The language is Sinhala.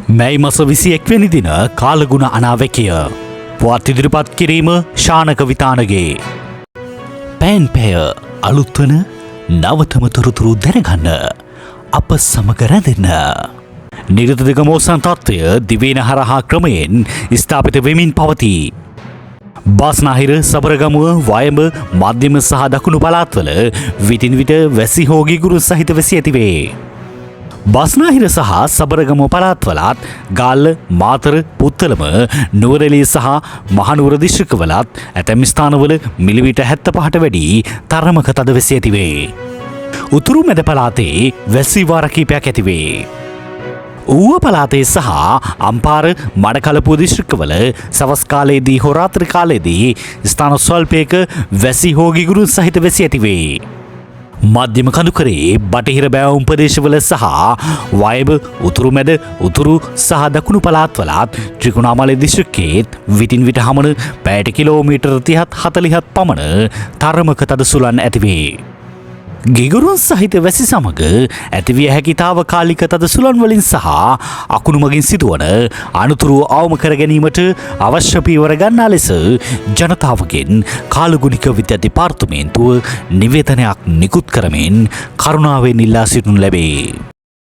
මැයි මස 21 වැනි දින කාලගුණ අනාවැකිය. පුවත් ඉදිරිපත් කිරීම ශානක විතානගේ. පැන් පැය අලුත්වන නවතම තොරතුරු දැනගන්න අප සමග රැඳෙන්න. නිරත දිගමෝසන් තත්ත්වය දිවයින හරහා ක්‍රමයෙන් ස්ථාපිත වෙමින් පවතී. බස්නාහිර, සබරගමුව, වයඹ, මධ්‍යම සහ දකුණු පළාත්වල විටින් විට වැසි හෝ ගිගුරු සහිත වැසි ඇතිවේ. බස්නාහිර සහ සබරගමුව පළාත්වලත්, ගාල්ල, මාතර, පුත්තලම, නුවරඑළිය සහ මහනුවර දිස්ත්‍රික්කවලත් ඇතැම් ස්ථානවල මිලිමීටර් 75ට වැඩි තරමක තද වැසි ඇතිවේ. උතුරු මැද පළාතේ වැසි වාර කිහිපයක් ඇතිවේ. ඌව පළාතේ සහ අම්පාර, මඩකලපුව දිස්ත්‍රික්කවල සවස් කාලයේදී හෝ රාත්‍රී කාලයේදී ස්ථාන ස්වල්පයක වැසි හෝ ගිගුරුන් සහිත වැසි ඇතිවේ. මධ්‍යම කඳුකරේ බටහිර බෑවුම් ප්‍රදේශවල සහ වයඹ, උතුරු මැද, උතුරු සහ දකුණු පළාත්වලත් ත්‍රිකුණාමලය දිස්ත්‍රික්කයේත් විටින් විට හමන පැයට කිලෝමීටර් 30ත් 40ත් පමණ තරමක තද සුළං ඇතිවේ. ගිගුරුන් සහිත වැසි සමග ඇතිවිය හැකි තාවකාලික තද සුළං වලින් සහ අකුණු මගින් සිදුවන අනතුරු අවම කර ගැනීමට අවශ්‍ය පියවර ගන්නා ලෙස ජනතාවගෙන් කාලගුණික විද්‍යා දෙපාර්තමේන්තුව නිවේදනයක් නිකුත් කරමින් කරුණාවෙන් ඉල්ලා සිටිනු ලැබේ.